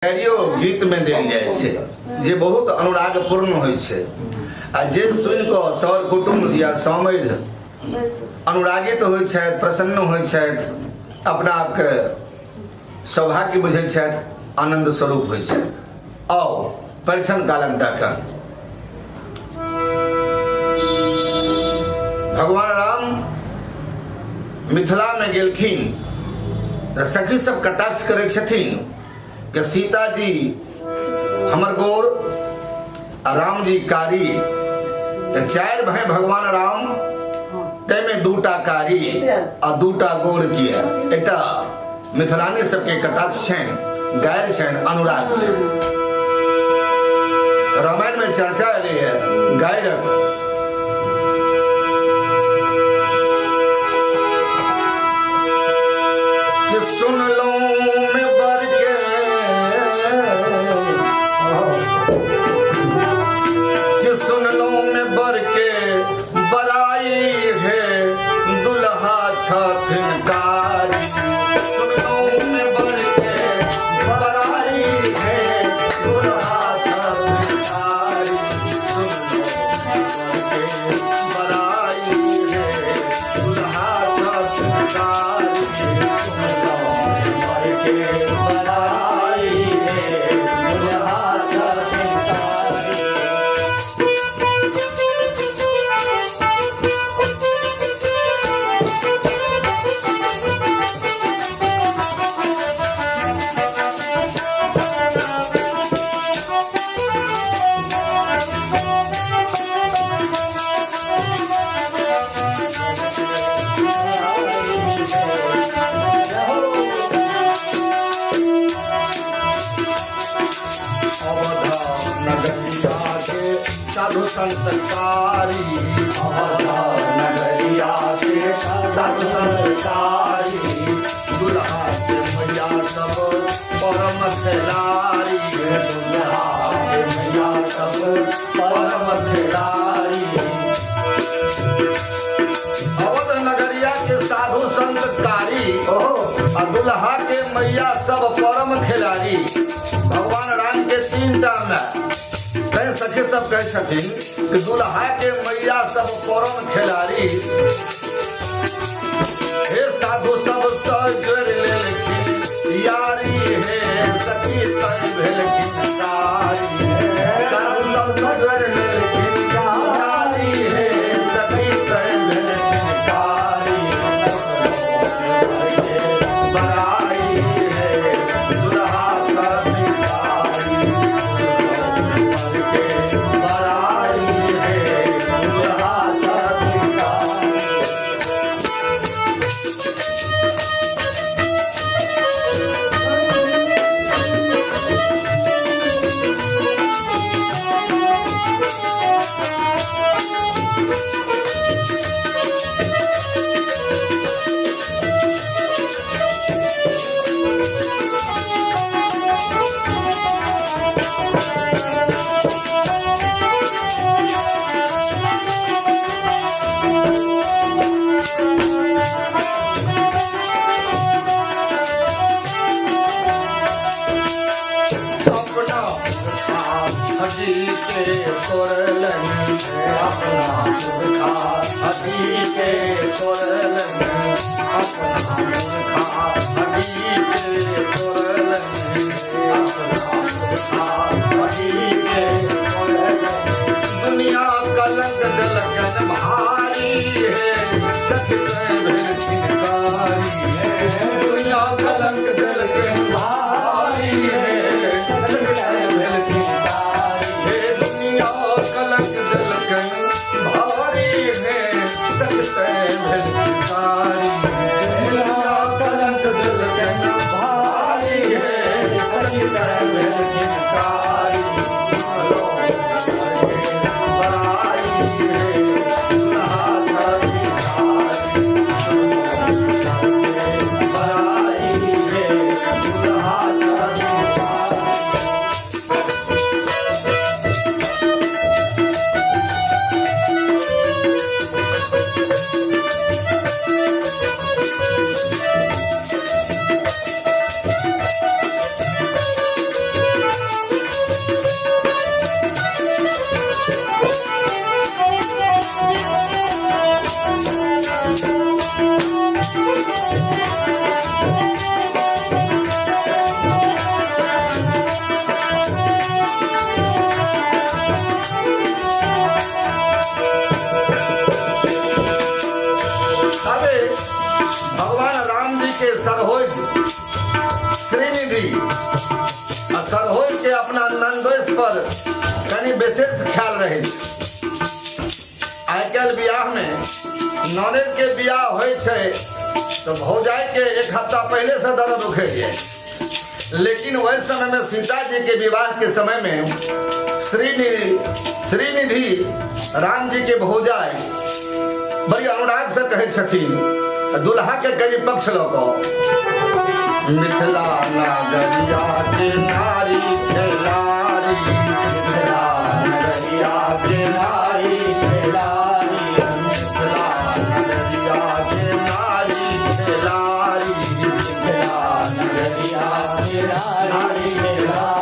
गारियो गीतमे देल जाइ छै जे बहुत अनुरागपूर्ण होइ छै आ जे सुनि कऽ सर कुटुम्ब या समैध अनुरागित होइ छथि, प्रसन्न होइ छथि, अपना आपके सौभाग्य बुझै छथि, आनंद स्वरूप होइ छथि। आओ परिछन कालक डाकन भगवान राम मिथिलामे गेलखिन तऽ सखी सब कटाक्ष करै छथिन कि सीता जी हमर गोर आ राम जी कारी, तऽ चारि भाई भगवान राम ताहिमे दूटा कारी आ दूटा गोर किया? एकटा मिथिलानी सबके कटाक्ष छनि, गारि छनि, अनुराग छनि। रामायण में चर्चा एलै है गायरक कि सुनलहुँ में बर के, कि सुनलहुँ में बर के बड़ाई है, दुल्हा छथिन कारी। सुनलहुँ में बर के बड़ाई है, दुल्हा छथिन कारी। सुनलहुँ में बर के बड़ाई है, दुल्हा छथिन कारी। सुनलहुँ में बर के बड़ाई है, दुल्हा छथिन कारी। अवध नगरिया के साधु संतकारी, अवध नगरिया के साधु संतकारी, दुल्हा के मैया सब परम खेलारी, दुल्हा के मैया सब परम खेलारी। अवध नगरिया के साधु संतकारी आ दुल्हा के मैया सब परम खिलाड़ी। भगवान राम के तीन टा माय, तैं सखी सब कहै छथिन कि दुल्हा के मैया सब परम खिलाड़ी हे, साधु सब जोड़ि लेलखिन यारी हे, सखी तैं भेलखिन कारी। साधु सब जोड़ि लेलखिन यारी हे, सखी तैं भेलखिन कारी। बड़ाई है, दुल्हा छथिन कारी। के बड़ाई है, दुल्हा छथिन कारी। अपना पुरखा हजी के तोड़लनि, अपना पुरखा हजी के तोड़लनि, अपना पुरखा हजी के तोड़लनि, अपना पुरखा हजी के तोड़लनि। दुनिया कलंक देलकन भारी है, सच भेलखिन कारी है। दुनिया कलंक देलकन भारी है, सच भेलखिन कारी है। दुनिया कलंक देलकन भारी है, सच भेलखिन कारी है। दुनिया कलंक देलकन भारी है, सच भेलखिन कारी। बड़ाई है, दुल्हा छथिन कारी। बड़ाई है, दुल्हा छथिन कारी। श्रीनिधि आ सरहोज के अपना नंदोस पर कनि विशेष ख्याल रहे। आइ काल्हि बियाह में ननद के बियाह होइ छै तऽ भौजाई के एक हफ्ता पहले से दर्द उखड़ जाए, लेकिन वह समय में सीता जी के विवाह के समय में श्रीनिधि श्रीनिधि राम जी के भौजाई बड़ी अनुराग से कहै छथिन, दुल्हा के कनि पक्ष लऽ कऽ, मिथिला नगरिया के नारी खेलारी, मिथिला नगरिया के नारी खेलारी, मिथिला नगरिया के नारी खेलारी, मिथिला नगरिया के नारी खेलारी।